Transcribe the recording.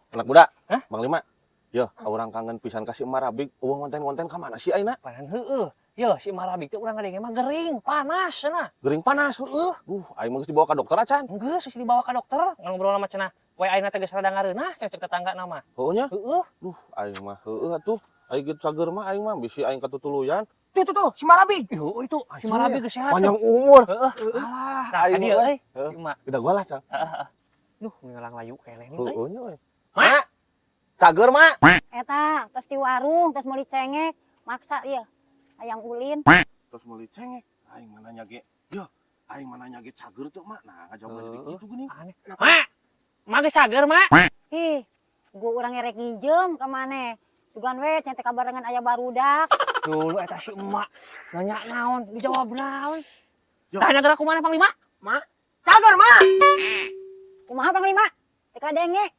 Anak muda. Hah? Panglima. Yo, urang kangen pisan ka si Marabig. Euweuh ngonten-ngonten ka mana sih ayeuna? Panan heueuh. Yo, si Marabig teh urang ngadenge mah gering, panas cenah. Gering panas. Heueuh. Duh, aing mah geus dibawa ka dokter acan. Geus geus dibawa ka dokter, ngobrol sama cenah. We ayeuna teh geus rada ngareunah cek cek tetangga nama. Heueuh nya. Heueuh. Duh, aing mah heueuh atuh. Aing geus cager mah aing mah bisi aing katutuluyan. Tuh tuh tuh, si Marabig. Yuh, itu si Marabig geus sehat. Panjang umur. Heeh. Alah, Nah, aing ka dieu mah. euy. Heuh. Si emak. Udah gua lah, Cang. Duh, ngalang layu keneh nih euy. Heueuh nya euy. Mak, Cager, Mak. Eta, tos di warung, tos meuli cengek, maksa ya. Hayang ulin. Terus meuli cengek. Aing mah nanya ge. Yo, aing mah nanya ge cager tuh, Mak. Nah, ngajawab jadi Heueuh. Gitu geuning. Aneh. Mak. Mak geus cager, Mak. Ih, gua urang erek nginjem ka maneh. Sugan we cenah teh kabarengan aya barudak. Dulu eta si emak nanya naon, dijawab naon. Yo. Tanya gerak kumaha, Panglima? Mak, cager, Mak. Kumaha, Panglima? Teu kadenge.